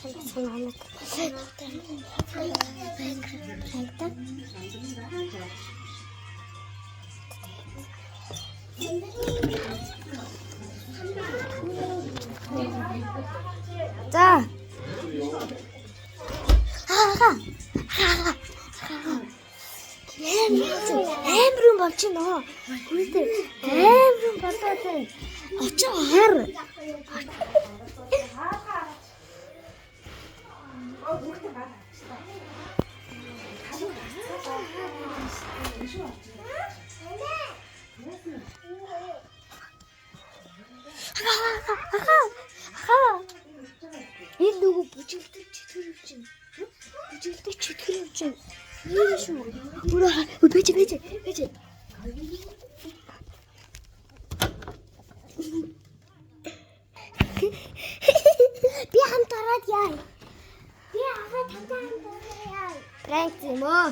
Сайн бацгаана уу? Prank та. За. Аа. Аа. Амар юм болж байна. Хүрээ амар юм болоод байна. Очоо хар. Аха. Энэ нөгөө бүжиглдэг чөтгөр юм чинь. Бүжиглдэг чөтгөр юм чинь. Нэр шүү. Өрөө бэж бэж бэж. Би хамт ороод яа. Би ахаа тавтай хамт ороод яа. Пранк юм уу?